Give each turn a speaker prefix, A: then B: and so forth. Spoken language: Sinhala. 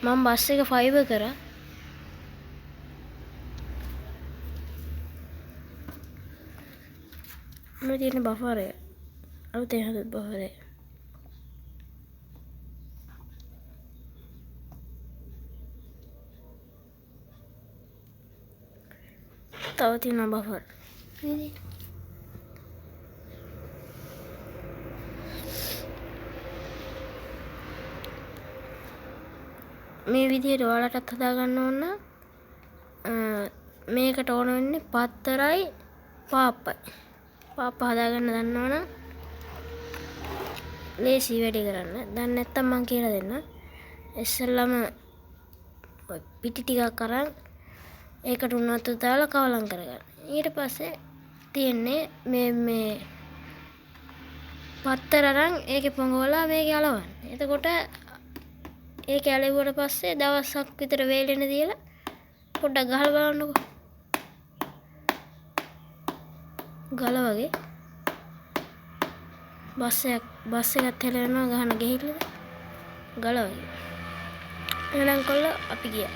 A: මම බස් එක ෆයිබර් කරා. මේ තියෙන බෆර් එක. අලුතෙන් හදපු බෆර් එක. තව තියෙනවා බෆර්. මේ විදිහට ඔයාලටත් හදාගන්න ඕන නම් මේකට ඕන වෙන්නේ පත්තරයි පාප්පයි. පාප්ප හදාගන්න දන්නවනම් ලේසි වැඩේ කරන්න. දන්නේ නැත්තම් මං කියලා දෙන්නම්. ඉස්සෙල්ලම ඔය පිටි ටිකක් අරන් ඒකට උණු වතුර දාලා කවලම් කරගන්න. ඊට පස්සේ තියෙන්නේ මේ මේ පත්තර අරන් ඒකේ පොඟවලා මේකේ අලවන්න. එතකොට ඒක ඇලෙව්වට පස්සේ දවසක් විතර වේලෙන්න තියලා පොඩ්ඩක් ගහලා බලන්නකෝ. ගල වගේ බස් එකත් හෙලවෙනවා ගහන ගෙහිල්ලද ගල වගේ. එහෙනම් කොල්ලෝ අපි ගියා.